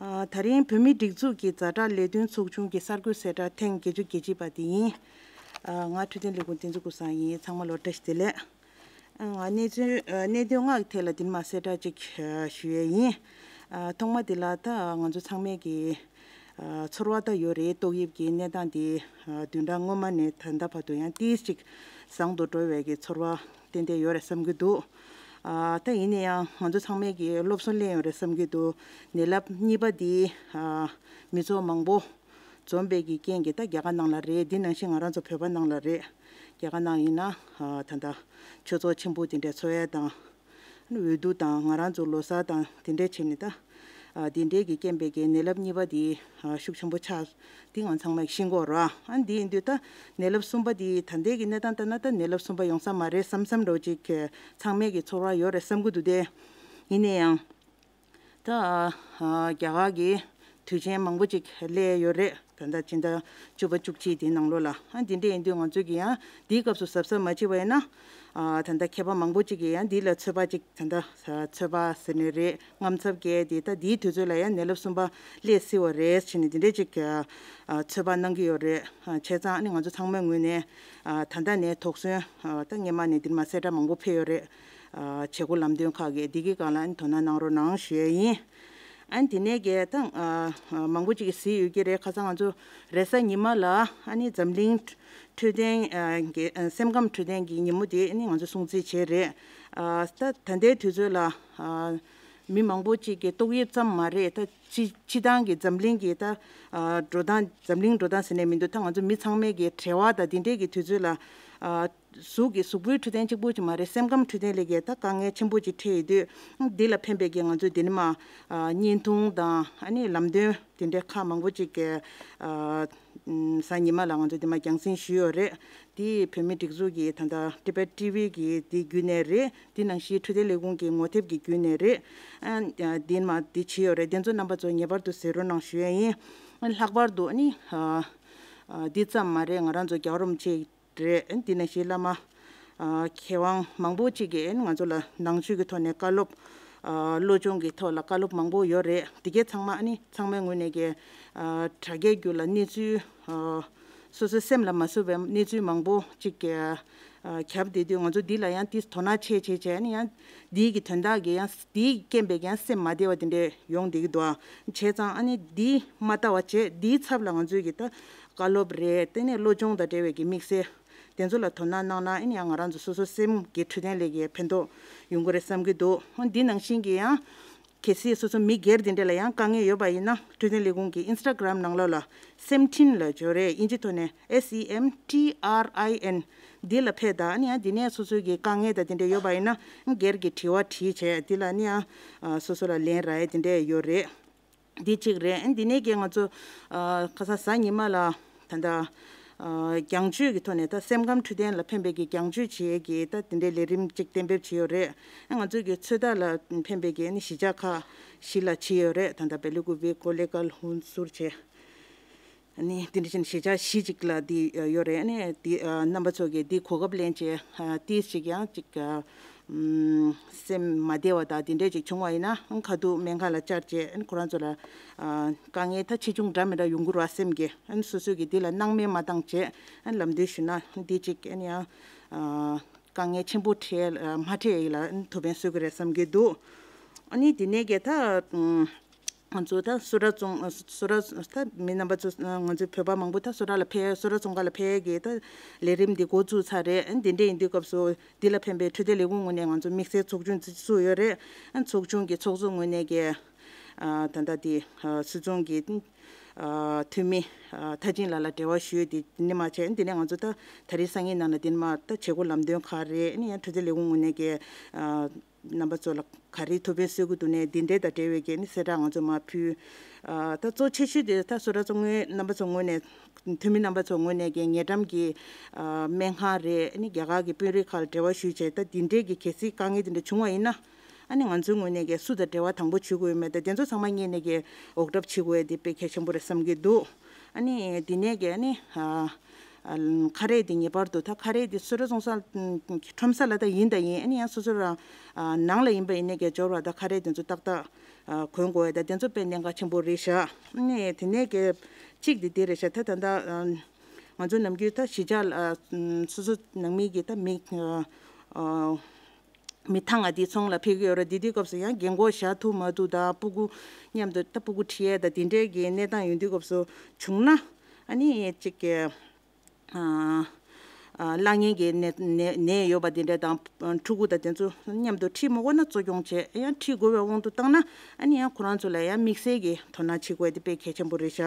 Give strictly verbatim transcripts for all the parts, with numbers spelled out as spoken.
ཨ། ད་རིང་བོད་མིའི་སྒྲིག་འཛུགས་ཀྱི་ཛ་དྲག་ལས་དོན་ཚོགས་ཆུང་གི་གསར་འགོད་གསལ་བསྒྲགས་ཐེངས་བརྒྱད་ཅུ་གྱ་གཅིག་པ་དེ་ཡིན། ཨ། ང་འཕྲོད་བསྟེན་ལས་ཁུངས་བསྟན་འཛིན་ཀུན་བཟང་ཡིན། ཚང་མ་ལ་བཀྲ་ཤིས་བདེ་ལེགས། ཨ། ང་གནས་ཚུལ་ཨ། གནད་དོན་ལྔ་གི་ཐད་ལ་འདི་ནས་མར་གསལ་བསྒྲགས་ཅིག་ཨ། ཞུ་ཡས་ཡིན། ཨ། ཐོག་མ་དེ་ལ་ད་ང་ཚོ་ཚང་མས་ཀྱི་ཨ། ཚོར་བ་ད་ཡོད་རེད། ཏོག་དབྱིབས་ཀྱི་གནས་སྟངས་དེ་ཨ། བདུན་ཕྲག་སྔོན་མ་ནས་ད་ལྟ་བར་དུ་ཡང་ཏིས་ཅིག་བཟང་དུ་འགྲོ་བའི་གི་ཚོར་བ་ཏན་ཏན་ཡོད་རེད་བསམ་གྱི་འདུག་ཨ། ད་ཡིན་ན་ཡང་ང་ཚོ་ཚང་མས་ཀྱི་སློབ་གསོ་ལེན་ཡོད་རེད་བསམ་གྱི་འདུག་ནད་རླབས་གཉིས་པ་འདི་ཨ། མི་ཚོགས་མང་པོ་འཛོམས་པའི་གི་རྐྱེན་གྱིས་ད་རྒྱ་གར་ནང་ལ་རེད། འདི་ནང་བཞིན་ང་རང་ཚོ་བོད་པ་ནང་ལ་རེད། རྒྱ་གར་ནང་ཡིན་ན་ཨ། ད་ལྟ་ཆོས་ཚོགས་ཆེན་པོ་དེ་འདྲ་འཚོགས་ཡས་དང་། འོས་བསྡུ་དང་ང་རང་ཚོ་ལོ་གསར་དང་དེ་འདྲས་བྱས་ནས་ད། ཨ། དེ་འདྲས་ཀྱི་རྐྱེན་པས་ཀྱི་ནད་རླབས་གཉིས་པ་དེ་ཨ། ཤུགས་ཆེན་པོ་ཆགས། དེ་ང་ཚང་མས་ཤེས་ཀྱི་ཡོད་རེད། ཨ། འདི་ཡིན་དུས་ད་ནད་རླབས་གསུམ་པ་དེ་ད་ལྟའི་གི་གནས་སྟངས་ལྟར་ན་ད་ནད་རླབས་གསུམ་པ་ཡོང་ས་མ་རེད་བསམ་བསམ་འདྲ་བོ་ཅིག་ཚང་མས་ཀྱི་ཚོར་བ་ཡོད་རེད་བསམ་གྱི་འདུག་སྟེ། ཡིན་ན་ཡང་། ད་ཨ། རྒྱ་གར་གྱི་དུས་ཆེན་མང་པོ་ཅིག་སླེབས་ཡོད་རེད། ད་ལྟ་སྤྱི་ཟླ་བཅུ་པ་བཅུ་གཅིག་དེའི་ནང་ལོགས་ལ། ཨ། འདི་འདྲ་ཡིན་དུས་ང་ཚོས་ཀྱི་ཡང་འདིའི་སྐབས་སུ་གཟབ་གཟབ་མ་བྱས་པ་ཡིན་ན། ཨ། ད་ལྟ་མཁས་པ་མང་པོ་ཅིག་གིས་ཡང་འདི་ལ་ཚོད་དཔག་ཅིག་ད་ལྟ་ཚོད་དཔག་ཟེར་ནི་རེད། དངངས་འཚབ་སྐྱེས་ཏེ་ད་འདིའི་དུས་ཚོད་ལ་ཡང་ནད་རླབས་གསུམ་པ་སླེབས་སྲིད་པ་རེད་ཟེར་ནས་འདི་འདྲ་ཅིག་ཨ། ཚོད་དཔག་གནང་གི་ཡོད་རེད། ཨ། བྱས་ཙང་ཨ་ནི་ང་ཚོ་ཚང་མའི་ངོས་ནས་ཨ། ད་ལྟ་ནས་དོགས་ཟོན་ཨ། ད་སྔོན་མ་ནས་འདིར་མ་གསལ་བསྒྲགས་མང་པོ་ཕེབས་ཡོད་རེད། ཨ། བྱེད་སྒོ་ལམ་སྟོན་ཁག་གིས་འདི་གི་སྒང་ལ་ཨ་ནི་དོ་སྣང་གནང་རོགས་གནང་ཞུ་ཡས་ཡིན། ཨ་ནི་དེ་ནས་གལ་ཏེ་ཨ། མང་པོ་ཅིག་གིས་གཟིགས་ཡོད་ཀྱི་རེད། ཁ་སང་ང་ཚོ་རེས་གཟའ་ཉི་མ་ལ་ཨ་ནི་འཛམ་གླིང་འཕྲོད་བསྟེན་ཨ། གི་ཨ། སེམས་ཁམས་འཕྲོད་བསྟེན་གྱི་ཉིན་མོ་དེ་ཨ་ནི་ང་ཚོ་སྲུང་བརྩི་བྱས་རེད། ཨ། ད་ད་ལྟའི་དུས་ཚོད་ལ་ཨ། མི་མང་པོ་ཅིག་གིས་ཏོག་དབྱིབས་ཙམ་མ་རེད། ད་སྤྱི་སྤྱི་བཏང་གི་འཛམ་གླིང་གི་ད་ཨ། འགྲོ་སྟངས་འཛམ་གླིང་འགྲོ་སྟངས་ཟེར་ནས་མི་འདུག་ད་ང་ཚོ་མི་ཚང་མའི་གི་འབྲེལ་བ་དང་དེ་འདྲའི་གི་དུས་ཚོད་ལ་ཨ། གཟུགས་ཀྱི་གཟུགས་པོའི་འཕྲོད་བསྟེན་གཅིག་པུ་ཅིག་མ་རེད། སེམས་ཁམས་འཕྲོད་བསྟེན་ལ་གི་ད་དཀའ་ངལ་ཆེན་པོ་ཅིག་འཕྲད་ཡོད་དུས། འདི་ལ་ཕན་པའི་གི་ང་ཚོས་འདི་ནས་མར་ཨ། བརྙན་ཐུང་དང་ཨ་ནི་ལམ་སྟོན་དེ་འདྲའི་ཁག་མང་པོ་ཅིག་གི་ཨ། གཟའ་ཉི་མ་ལ་ང་ཚོས་འདི་མར་རྒྱང་སྲིང་ཞུས་ཡོད་རེད། འདི་བོད་མིའི་སྒྲིག་འཛུགས་ཀྱི་ད་ལྟ་Tibet T V གི་འདི་བརྒྱུད་ནས་རེད། འདི་ནང་བཞིན་འཕྲོད་བསྟེན་ལས་ཁུངས་ཀྱི་ངོ་དེབ་ཀྱི་བརྒྱུད་ནས་རེད། ཨ། འདི་མར་འདི་བྱས་ཡོད་རེད། དེ་ཚོ་རྣམ་པ་ཚོ་ངེས་པར་དུ་གཟིགས་རོགས་གནང་ཞུ་ཡས་ཡིན། ཨ། ལྷག་པར་དུ་ཨ་ནི་ཨ། ཨ། འདི་ཙམ་མ་རེད། ང་རང་ཚོ་རྒྱལ་བ་རིན་པོ་ཆེ་རེད། འདི་ནང་བཞིན་བླ་མ་ཨ། མཁས་དབང་མང་པོ་ཅིག་གིས་ང་ཚོ་ལ་ནང་ཆོས་ཀྱི་ཐོག་ནས་བཀའ་སློབ། ཨ། བློ་སྦྱོང་གི་ཐོག་ལ་བཀའ་སློབ་མང་པོ་ཡོད་རེད། འདི་གའི་ཚང་མ་ཨ་ནི་ཚང་མའི་ངོས་ནས་ཀྱི་ཨ། དྲ་རྒྱའི་བརྒྱུད་ལ་གནས་ཚུལ་ཨ། སོ་སོའི་སེམས་ལ་མ་བཟོད་པའི་གནས་ཚུལ་མང་པོ་ཅིག་གི་ཨ། ཁྱབ་བསྡད་དུས་ང་ཚོ་འདི་ལ་ཡང་ཏིས་དོ་སྣང་བྱས་བྱས་བྱས་ཨ་ནི་ཡང་འདིའི་གི་དོན་དག་གི་ཡང་འདིའི་རྐྱེན་པས་ཀྱང་སེམས་མ་བདེ་བ་དེ་འདྲས་ཡོང་བསྡད་ཀྱི་འདུག་ཨ། བྱས་ཙང་ཨ་ནི་འདི་མ་ལྟ་བ་བྱས། འདིའི་ཚབ་ལ་ང་ཚོའི་གི་ད་བཀའ་སློབ་རེད། དེ་ནས་བློ་སྦྱོང་དང་འབྲེལ་བའི་གི་དམིགས་བསལ་དེ་ཚོ་ལ་དོ་སྣང་གནང་ན་ཨ་ནི་ཡང་ང་རང་ཚོ་སོ་སོ་སེམས་ཀྱི་འཕྲོད་བསྟེན་ལ་གི་ཕན་ཐོགས་ཡོང་གི་རེད་བསམ་གྱི་འདུག་འདི་ནང་བཞིན་གྱི་ཡང་གལ་སྲིད་སོ་སོ་མི་སྒེར་དེ་འདྲ་ལ་ཡང་དཀའ་ངལ་ཡོད་པ་ཡིན་ན་འཕྲོད་བསྟེན་ལས་ཁུངས་ཀྱི་Instagram་ནང་ལོགས་ལ་སེམ་ཊིན་ལབ་ཡོད་རེད། དབྱིན་ཇི་ཐོག་ནས་S E M T R I N འདི་ལ་ཕེབས་དང་། ཨ་ནི་ཡང་འདི་ནས་སོ་སོའི་གི་དཀའ་ངལ་དང་དེ་འདྲ་ཡོད་པ་ཡིན་ན་སྒེར་གྱི་དྲི་བ་དྲིས་བྱས། འདི་ལ་ཨ་ནི་ཡང་ཨ། སོ་སོ་ལ་ལན་རག་ཡས་དེ་འདྲ་ཡོད་རེད། འདི་གཅིག་རེད། ཨ། འདི་ནས་ཀྱི་ང་ཚོ་ཨ། ཁ་སང་གཟའ་ཉི་མ་ལ་ད་ལྟ་ཨ། རྒྱང་བསྒྲགས་ཀྱི་ཐོག་ནས་ད་སེམས་ཁམས་འཕྲོད་བསྟེན་ལ་ཕན་པའི་གི་རྒྱང་བསྒྲགས་བྱེད་ཡས་ཀྱི་ད་དེ་འདྲའི་ལས་རིམ་གཅིག་གཏན་འབེབས་བྱས་ཡོད་རེད། ཨ། ང་ཚོའི་གི་ཚོད་ལྟ་ལ་ཕན་པའི་གི་ཨ་ནི་གཞིས་ཆགས་ཁག་བཞི་ལ་བྱས་ཡོད་རེད། ད་ལྟ་བེ་ལི་ཀུ་པེ་ཀོ་ལེ་གལ་ཧུན་སུར་བྱས། ཨ་ནི་དེ་འདྲ་བྱས་ནས་གཞིས་ཆགས་བཞི་ཅིག་ལ་དེ་ཡོད་རེད། ཨ་ནི་དེ་རྣམ་པ་ཚོ་གིས་དེ་གོ་སྐབས་ལེན་བྱས་ཏིས་ཅིག་ཡང་ཅིག་སེམས་མ་བདེ་བ་དང་དེ་འདྲས་ཅིག་བྱུང་བ་ཡིན་ན་ཁ་ཐུག་སྨན་ཁང་ལ་བཅར་བྱས། ཨ་ནི་ཁོ་རང་ཚོ་ལ་དཀའ་ངལ་ད་ཆེ་ཆུང་འདྲ་མི་འདྲ་ཡོང་གི་རེད་བ། སེམས་ཀྱི་ཨ་ནི་སོ་སོ་གིས་དེ་ལ་སྣང་མེད་མ་བཏང་བྱས། ཨ་ནི་ལམ་སྟོན་ཞུས་ན་དེ་ཅིག་ཨ་ནི་ཡང་དཀའ་ངལ་ཆེན་པོ་འཕྲད་མ་འཕྲད་ཡིན་ལ་ཨ་ནི་ཐུགས་ཕན་གསོས་ཀྱི་རེད་བསམ་གྱི་འདུག་ཨ་ནི་དེ་ནས་གི་ད། ང་ཚོ་ད་སུ་ར་རྫོང་སུ་ར་ད་མི་རྣམ་པ་ཚོ་ང་ཚོའི་བོད་པ་མང་པོ་ད་སུ་ར་ལ་ཕེབས། སུ་ར་རྫོང་ཁག་ལ་ཕེབས་ཀྱི་ད་ལས་རིམ་འདི་འགོ་བཙུགས་ཚར་རེད། ཨ་ནི་འདི་འདྲ་ཡིན་དུས་སྐབས་སུ་འདི་ལ་ཕན་པའི་འཕྲོད་བསྟེན་ལས་ཁུངས་ངོས་ནས་ང་ཚོ་དམིགས་བསལ་ཚོགས་ཆུང་བཙུགས་ཡོད་རེད། ཨ་ནི་ཚོགས་ཆུང་གི་ཚོགས་གཙོ་ངོས་ནས་ཀྱི་ཨ་ད་ལྟ་དེ་ཨ་སུད་ཚོང་གི་ཨ་འཐུས་མི་ཨ་ཐ་ཅིན་ལགས་ལ་འབྲེལ་བ་ཞུས་ཏེ། འདི་ནས་མ་བྱས་འདི་ནས་ང་ཚོ་ད་ད་རེས་སང་ཉིན་ནང་ལ་འདི་ནས་མ་ད་བྱེད་སྒོ་ལམ་སྟོན་ཁག་རེད། ཨ་ནི་ཡང་འཕྲོད་བསྟེན་ལས་ཁུངས་ངོས་ནས་ཀྱི་ཨ། རྣམ་པ་ཚོ་ལ་ག་རེ་ཐུགས་ཕན་གསོས་ཀྱི་འདུག་ནས་འདི་འདྲས་དང་འབྲེལ་བའི་གི་ཨ་ནི་གསལ་བསྒྲགས་ང་ཚོ་མར་ཕུལ། ཨ་ད་གཙོ་ཆེ་ཤོས་དེ་ད་སུ་ར་ཚོ་ངོས་རྣམ་པ་ཚོ་ངོས་ནས་འཐུས་མི་རྣམ་པ་ཚོ་ངོས་ནས་ཀྱི་ཉེ་འགྲམ་གྱི་ཨ་སྨན་ཁང་རེད། ཨ་ནི་རྒྱ་གར་གྱི་དཔོན་རིགས་ཁག་ལ་འབྲེལ་བ་ཞུས་བྱས། ད་འདི་འདྲས་ཀྱི་གལ་སྲིད་དཀའ་ངལ་དེ་འདྲ་བྱུང་བ་ཡིན་ན་ཨ་ནི་ང་ཚོའི་ངོས་ནས་ཀྱི་སུ་དང་འབྲེལ་བ་དང་པོ་བྱེད་དགོས་ཡོད་མེད་དང་དེ་ཚོ་ཚང་མ་སྔོན་ནས་ཀྱི་འོག་གྲབས་བྱེད་དགོས་ཡ་དེ་དཔེ་གལ་ཆེན་པོ་རེད་བསམ་གྱི་འདུག་ཨ་ནི་འདི་ནས་ཀྱི་ཨ་ནི་ཨ། ཁ་རས་དེ་ངེས་པར་དུ་ད་ཁ་རས་དེ་སུ་ར་སོང་ས་ཁྲོམ་ས་ལ་ད་ཡིན་ད་ཡིན། ཨ་ནི་ཡང་སོ་སོ་ར་ནང་ལ་ཡིན་པ་ཡིན་ནའི་གི་འབྱོར་བ་ད་ཁ་རས་དེ་ཚོ་ཏག་ཏག་གོན་དགོས་ཡ། ད་དེ་ཚོ་དཔེ་གནད་འགག་ཆེན་པོ་རེད་ཤག་ཨ་ནི་དེ་ནས་གི་གཅིག་དེ་དེ་རེད་ཤག་ད་ད་ད་ང་ཚོ་ནམ་རྒྱུན་ད་གཞིས་ཆགས་ལ་སོ་སོ་ནང་མི་གི་ད་མི་མི་ཐང་ང་དེ་ཚོང་ལ་ཕེབས་ཀྱི་ཡོད་རེད། དེ་དུས་སྐབས་སུ་ཡང་རྒན་གོག་བཞག་ཐུབ་མ་ཐུབ་དང་སྤུ་གུ་མཉམ་དུ་ད་སྤུ་གུ་ཁྲིད་ཡས་དང་དེ་འདྲའི་གི་གནས་སྟངས་ཡོང་དུས་སྐབས་སུ་བྱུང་ན་ཨ་ནི་ཅིག་གི་ཨ་ཨ་བླ་ངན་གྱི་ནད་ནད་ནད་ཡོད་པ་དེ་འདྲ་དང་ཕྲུ་གུ་དང་དེ་ཚོ་མཉམ་དུ་ཁྲིད་མ་དགོས་ན་གཙོ་སྐྱོང་བྱས། ཡང་ཁྲིད་དགོས་པའི་དབང་དུ་བཏང་ན་ཨ་ནི་ཡང་ཁོ་རང་ཚོ་ལ་ཡང་དམིགས་བསལ་གྱི་དོ་སྣང་བྱེད་དགོས་དེ་དཔེ་གལ་ཆེན་པོ་རེད་ཤག་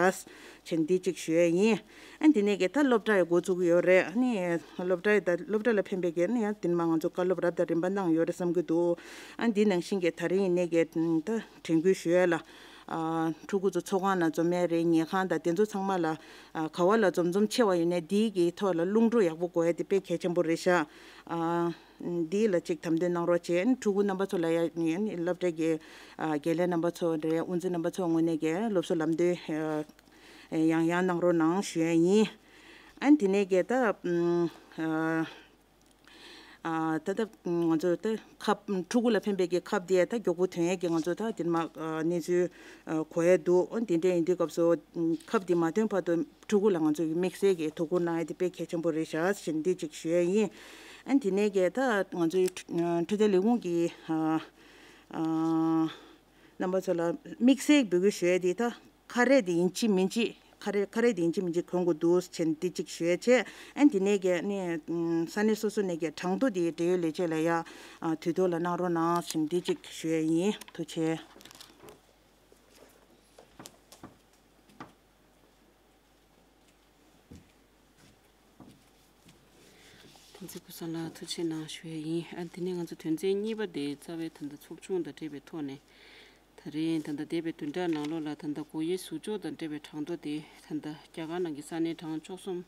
ཅེས་འདི་གཅིག་ཞུ་ཡས་ཡིན། ཨ་འདི་ནས་གི་ད་སློབ་གྲྭ་ཡང་འགོ་བཙུགས་ཀྱི་ཡོད་རེད། ཨ་ནི་སློབ་གྲྭ་ཡི་ད་སློབ་གྲྭ་ལ་ཕན་པའི་གི་ཨ་ནི་ཡང་དེ་ནས་མ་ང་ཚོ་བཀའ་སློབ་རབ་དང་རིམ་པ་གནང་ཡོད་རེད་བསམ་གྱི་འདུག་ཨ་འདི་ནང་བཞིན་གྱི་ད་རིང་ཡིན་ནའི་གི་ད་དྲན་སྐུལ་ཞུ་ཡས་ལ། ཨ་ཕྲུ་གུ་ཚོ་ཚོགས་ཁང་ནང་འཛོམས་ཡས་རེད། ཉལ་ཁང་དང་དེ་ཚོ་ཚང་མ་ལ་ཨ་ག་བ་ལ་འཛོམས་འཛོམས་ཆེ་བ་ཡོད་ནའི་འདིའི་གི་ཐོག་ལ་རླུང་འཕྲོ་ཡག་པོ་དགོས་ཡས་དེ་དཔེ་གལ་ཆེན་པོ་རེད་ཤག་ཨ་འདི་ལ་ཅིག་དམ་དོན་གནང་རོགས་བྱས། ཕྲུ་གུ་རྣམ་པ་ཚོ་ལ་ཡ་ནི་སློབ་གྲྭ་གི་ཨ་དགེ་ལས་རྣམ་པ་ཚོ་རེད། དབུ་འཛིན་རྣམ་པ་ཚོ་ངོས་ནས་ཀྱི་སློབ་གསོ་ལམ་སྟོན་ཨ་ཡང་ཡང་གནང་རོགས་གནང་ཞུ་ཡ་ཡིན། ཨ་དེ་ནས་ཀྱི་ད་ཨ་ཨ་ད་ལྟ་ང་ཚོ་ད་ཁབ་ཕྲུ་གུ་ལ་ཕན་པའི་གི་ཁབ་དེ་ད་མགྱོགས་པོ་ཐོན་ཡས་ཀྱི་ང་ཚོ་ད་དེ་མ་གནས་ཚུལ་གོ་ཡས་འདུག་ཨ་དེ་འདྲ་ཡིན་དུས་སྐབས་སུ་ཁབ་དེ་མ་ཐོན་བར་དུ་ཕྲུ་གུ་ལ་ང་ཚོ་གི་དམིགས་བསལ་གྱི་དོ་ཁུར་གནང་ཡས་དེ་དཔེ་གལ་ཆེན་པོ་རེད་ཤག་ཞེས་འདི་གཅིག་ཞུ་ཡས་ཡིན། ཨ་དེ་ནས་ཀྱི་ད་ང་ཚོའི་འཕྲོད་བསྟེན་ལས་ཁུངས་ཀྱི་ཨ་ཨ་རྣམ་པ་ཚོ་ལ་དམིགས་བསལ་འབོད་སྐུལ་ཞུ་ཡས་དེ་ད་ཁ་རས་དེ་ཡིན་གཅིག་མིན་གཅིག་ཁ་རས་ཁ་རས་དེ་ཡིན་གཅིག་མིན་གཅིག་གོན་དགོས་འདུག་ཅེས་འདི་གཅིག་ཞུ་ཡས་བྱས། ཨ་དེ་ནས་ཀྱི་ནས་ས་གནས་སོ་སོ་ནས་ཀྱི་གྲངས་ཐོ་དེ་འབྲེལ་ཡོད་ལས་བྱེད་ལ་ཡ་དུས་ཐོག་ལ་གནང་རོགས་གནང་ཞེས་འདི་གཅིག་ཞུ་ཡས་ཡིན། ཐུགས་རྗེ་ཆེ། དེ་ཚེ་སྐུ་གསུམ་ལ་ཐུགས་རྗེ་གནང་ཞུ་ཡས་ཡིན། ཨ་དེ་ནས་ང་ཚོ་དོན་ཚན་གཉིས་པ་དེ་རྩ་བའི་ད་ལྟ་ཚོགས་ཆུང་དང་འབྲེལ་བའི་ཐོག་ནས་ད་རེས་ད་ལྟ་འདས་པའི་བདུན་ཕྲག་ནང་ལོགས་ལ་ད་ལྟ་སྒོ་དབྱེ་ཟུར་འཇོག་དང་འབྲེལ་བའི་གྲངས་ཐོ་དེ་ད་ལྟ་རྒྱ་གར་ནང་གི་ས་གནས་གྲངས་བཅུ་གསུམ།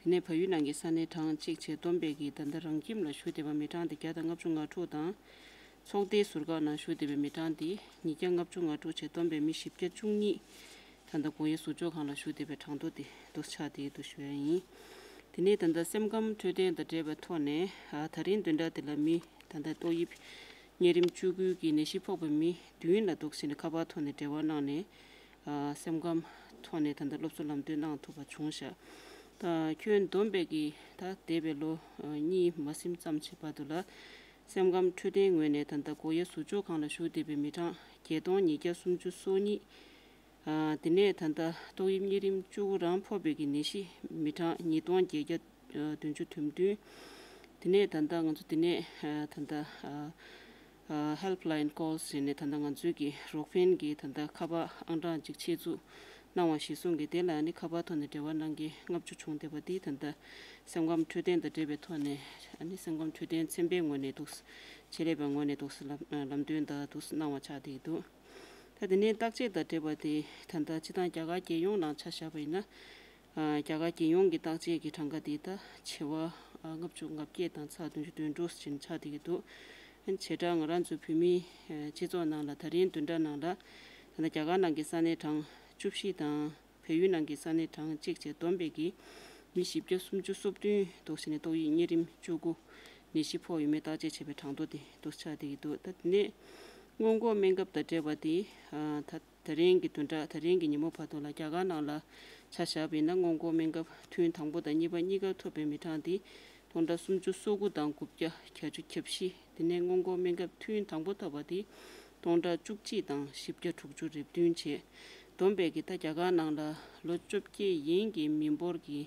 དེ་ནས་བལ་ཡུལ་ནང་གི་ས་གནས་གྲངས་གཅིག་བྱས་བསྡོམས་པས་ཀྱི་ད་ལྟ་རང་ཁྱིམ་ལ་བཞུགས་བསྡད་པ་མི་གྲངས་དེ་བརྒྱ་དང་ལྔ་བཅུ་ང་དྲུག་དང་། ཚོགས་སྡེའི་ཟུར་བཀག་ནང་བཞུགས་བསྡད་པའི་མི་གྲངས་དེ་ཉིས་བརྒྱ་ལྔ་བཅུ་ང་དྲུག་བྱས་བསྡོམས་པས་མི་བཞི་བརྒྱ་བཅུ་གཉིས། ད་ལྟ་སྒོ་དབྱེ་ཟུར་འཇོག་ཁང་ལ་བཞུགས་བསྡད་པའི་གྲངས་ཐོ་དེ་འདུག་ཆགས་བསྡད་འདུག་ཞུ་ཡ་ཡིན། དེ་ནས་ད་ལྟ་སེམས་ཁམས་འཕྲོད་བསྟེན་དང་འབྲེལ་བའི་ཐོག་ནས་ཨ་ད་རིང་བདུན་ཕྲག་འདི་ལ་མི་ད་ལྟ་ཏོག་དབྱིབས་གཉན་རིམས་བཅུ་དགུ་གི་ནད་གཞི་ཕོག་པའི་མི་བདུན་ལ་འདུག་ཟེར་ནས་ཁ་པར་ཐོག་ནས་འབྲེལ་བ་གནང་ནས་ཨ་སེམས་ཁམས་ཐོག་ནས་ད་ལྟ་སློབ་གསོ་ལམ་སྟོན་གནང་ཐུབ་པ་བྱུང་ཤག་ད་ཁྱོན་བསྡོམས་པས་ཀྱི་ད་འདས་པའི་ལོ་གཉིས་མ་ཟིན་ཙམ་ཞིག་བར་དུ་ལ་སེམས་ཁམས་འཕྲོད་བསྟེན་ངོས་ནས་ད་ལྟ་སྒོ་དབྱེ་ཟུར་འཇོག་ཁང་ལ་བཞུགས་བསྡད་པའི་མི་གྲངས་བརྒྱད་སྟོང་ཉིས་བརྒྱ་སུམ་ཅུ་སོ་གཉིས། ཨ་དེ་ནས་ད་ལྟ་ཏོག་དབྱིབས་གཉན་རིམས་བཅུ་དགུ་རང་ཕོག་པའི་གི་ནད་གཞི་མི་གྲངས་ཉིས་སྟོང་བརྒྱད་བརྒྱ་བདུན་ཅུ་དོན་བདུན། དེ་ནས་ད་ལྟ་ང་ཚོ་དེ་ནས་ཨ་ད་ལྟ་ཨ་ཨ་Helpline Calls་ཟེར་ནས་ད་ལྟ་ང་ཚོའི་གི་རོགས་ཕན་གི་ད་ལྟ་ཁ་པར་ཨང་གྲངས་གཅིག་ཆེད་འཛུགས་གནང་བ་གཞིར་བཟུང་གི་དེ་ལ་ཨ་ནི་ཁ་པར་ཐོག་ནས་འབྲེལ་བ་གནང་མཁན་ལྔ་བཅུ་བྱུང་བསྡད་པ་འདི་ད་ལྟ་སེམས་ཁམས་འཕྲོད་བསྟེན་དང་འབྲེལ་བའི་ཐོག་ནས་ཨ་ནི་སེམས་ཁམས་འཕྲོད་བསྟེན་ཚན་པའི་ངོས་ནས་འདུག་ཆེད་ལས་པའི་ངོས་ནས་འདུག་ལམ་ལམ་སྟོན་དང་འདུག་གནང་བ་ཆགས་བསྡད་ཀྱི་འདུག་ད་དེ་ནས་བརྟག་དཔྱད་དང་འབྲེལ་བ་དེ་ད་ལྟ་སྤྱི་བཏང་རྒྱ་གར་རྒྱལ་ཡོངས་ནང་ཆ་བཞག་པ་ཡིན་ན། ཨ་རྒྱ་གར་རྒྱལ་ཡོངས་ཀྱི་བརྟག་དཔྱད་ཀྱི་གྲངས་ཀ་དེ་ད་བྱེ་བ་ཨ་ལྔ་བཅུ་ང་བརྒྱད་དང་ཚེག་བདུན་ཅུ་དོན་དྲུག་ཅན་ཆགས་བསྡད་ཀྱི་འདུག་བྱེ་བྲག་ང་རང་ཚོའི་བོད་མིའི་ཨ་སྤྱི་ཚོགས་ནང་ལ་ད་རིང་བདུན་ཕྲག་ནང་ལ་ད་ལྟ་རྒྱ་གར་ནང་གི་ས་གནས་གྲངས་བཅུ་བཞི་དང་བལ་ཡུལ་ནང་གི་ས་གནས་གྲངས་གཅིག་བཅས་བསྡོམས་པས་ཀྱི་མི་བཞི་བརྒྱ་སུམ་ཅུ་སོ་བདུན་འདུག་ཟེར་ནས་ཏོག་དབྱིབས་གཉན་རིམས་བཅུ་དགུ་ནད་གཞི་ཕོག་ཡོད་མེད་བརྟག་དཔྱད་བྱས་པའི་གྲངས་ཐོ་དེ་འདུག་ཆགས་བསྡད་ཀྱི་འདུག་ད་དེ་ནས་སྔོན་འགོག་སྨན་ཁབ་དང་འབྲེལ་བ་དེ་ཨ་ད་ད་རིང་གི་བདུན་ཕྲག་ད་རིང་གི་ཉིན་མོ་བར་དུ་ལ་རྒྱ་གར་ནང་ལ་ཆ་བཞག་པ་ཡིན་ན་སྔོན་འགོག་སྨན་ཁབ་ཐུན་དང་པོ་དང་གཉིས་པ་གཉིས་ཀ་ཐོབ་པའི་མི་གྲངས་དེ་སྟོང་ཕྲག་སུམ་ཅུ་སོ་དགུ་དང་དགུ་བརྒྱ་གྱ་བཅུ་གྱ་བཞི། དེ་ནས་སྔོན་འགོག་སྨན་ཁབ་ཐུན་དང་པོ་ཐོབ་པ་དེ་སྟོང་ཕྲག་བཅུ་གཅིག་དང་བཞི་བརྒྱ་དྲུག་ཅུ་རེ་བདུན་བྱས། བསྡོམས་པས་ཀྱི་ད་རྒྱ་གར་ནང་ལ་ལོ་བཅོ་བརྒྱད་ཡན་གྱི་མི་འབོར་གྱི་